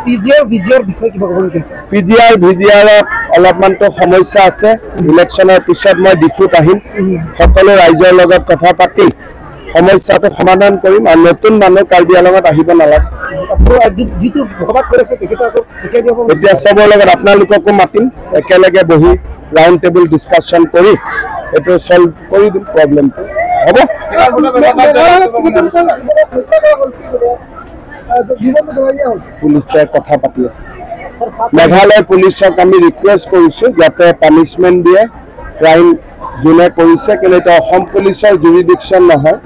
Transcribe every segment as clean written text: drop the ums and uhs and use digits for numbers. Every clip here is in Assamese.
পিজিআৰ ভিজিআৰ বিষয়ে কিবা ক'ব নেকি? পিজিআৰ ভিজিআৰত অলপমানতো সমস্যা আছে। ইলেকশ্যনৰ পিছত মই ডিফুত আহিম, সকলো ৰাইজৰ লগত কথা পাতি সমস্যাটো সমাধান কৰিম। আৰু নতুন মানুহ কাৰ্বি আংলঙত আহিব নালাগে। যিটো বসবাস কৰি আছে তেখেতক আকৌ পঠিয়াই দিব। এতিয়া চবৰ লগত আপোনালোককো মাতিম, একেলগে বহি ৰাউণ্ড টেবুল ডিছকাশ্যন কৰি এইটো চল্ভ কৰি দিম প্ৰব্লেমটো। হ'ব, পুলিচে কথা পাতি আছে। মেঘালয় পুলিচক আমি ৰিকুৱেষ্ট কৰিছোঁ যাতে পানিছমেণ্ট দিয়ে ক্ৰাইম যোনে কৰিছে, কিন্তু এতিয়া অসম পুলিচৰ জুৰিডিকশ্যন নহয়,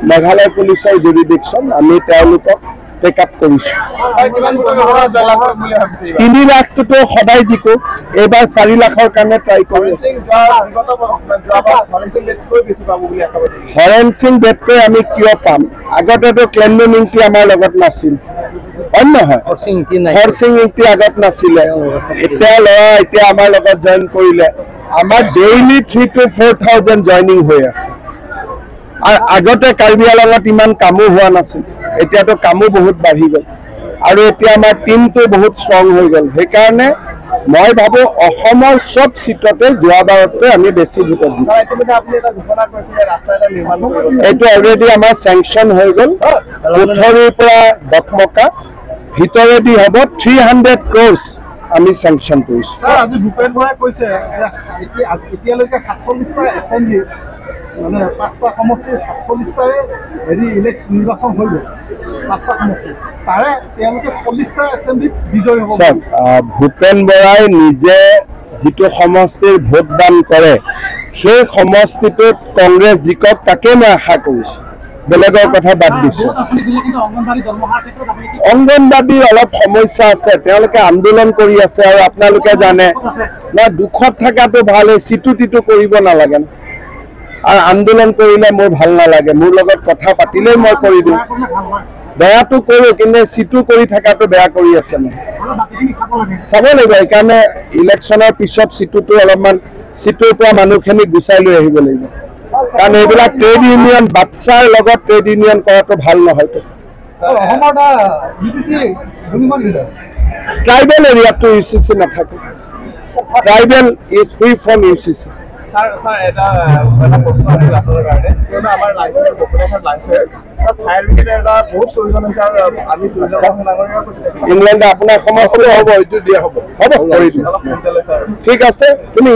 মেঘালয় পুলিচৰ জুৰিডিকশ্যন। আমি তেওঁলোকক টেক আপ কৰিছোঁ। 3 লাখটোতো সদায় জিকো, এইবাৰ 4 লাখৰ কাৰণে ট্ৰাই কৰি আছোঁ। হৰেণ সিং বেটকৈ আমি কিয় পাম? আগতেতো ক্লেণ্ডন ইংটি আমাৰ লগত নাছিল, হয় নহয়? হৰসিং ইংটি আগত নাছিলে, এতিয়া ল'ৰা এতিয়া আমাৰ লগত জইন কৰিলে। আমাৰ ডেইলি 3 to 4 thousand joining হৈ আছে। আৰু আগতে কাৰ্বি আংলঙত ইমান কামো হোৱা নাছিল, এতিয়াতো কামো বহুত বাঢ়ি গ'ল আৰু এতিয়া আমাৰ টিমটো বহুত ষ্ট্ৰং হৈ গ'ল। সেইকাৰণে মই ভাবোঁ অসমৰ চব চিটতে যোৱাবাৰতকৈ আমি বেছি ভোটত দিম। এইটো অলৰেডি আমাৰ চেংচন হৈ গ'ল। কোঠৰীৰ পৰা ডকমকা ভিতৰেদি হ'ব 300 crores আমি চেংচন কৰিছোঁ। আজি ভূপেন বৰাই কৈছে যে এতিয়ালৈকে 47টা এছেম্বলি, মানে 5টা সমষ্টিৰ 47টাৰে হেৰি নিৰ্বাচন হৈ গ'ল, 5টা সমষ্টি, তাৰে তেওঁলোকে 40টা এছেম্বলিত বিজয়ী হ'ব। চাওক, ভূপেন বৰাই নিজে যিটো সমষ্টিৰ ভোটদান কৰে সেই সমষ্টিটোত কংগ্ৰেছ জিকক, তাকে মই আশা কৰিছোঁ। বেলেগৰ কথা বাদ দিছোঁ। অংগনবাদীৰ অলপ সমস্যা আছে, তেওঁলোকে আন্দোলন কৰি আছে আৰু আপোনালোকে জানে না, দুখত থকাটো ভাল, এই চিটু টিটু কৰিব নালাগে। আৰু আন্দোলন কৰিলে মোৰ ভাল নালাগে, মোৰ লগত কথা পাতিলেই মই কৰি দিওঁ। বেয়াটো কৰোঁ, কিন্তু চিটু কৰি থকাটো বেয়া কৰি আছে নহয়, চাব লাগিব। সেইকাৰণে ইলেকশ্যনৰ পিছত চিটুটো অলপমান, চিটুৰ পৰা মানুহখিনি গুচাই লৈ আহিব লাগিব। কাৰণ এইবিলাক ট্ৰেড ইউনিয়ন, বাচ্ছাৰ লগত ট্ৰেড ইউনিয়ন কৰাটো ভাল নহয়তো। ট্ৰাইবেল এৰিয়াতটো ইউ চি চি নাথাকে, tribal is free from U C C. Sir এটা প্ৰশ্ন আছিল আপোনাৰ কাৰণে, কিয়নো আমাৰ ফায়াৰ ব্ৰিগেডৰ এটা বহুত প্ৰয়োজন হৈছে আৰু আমি ইংলেণ্ডে আপোনাৰ সমস্যা হ'ব, এইটো দিয়া হ'ব, হ'ব কৰি দিম। ঠিক আছে, তুমি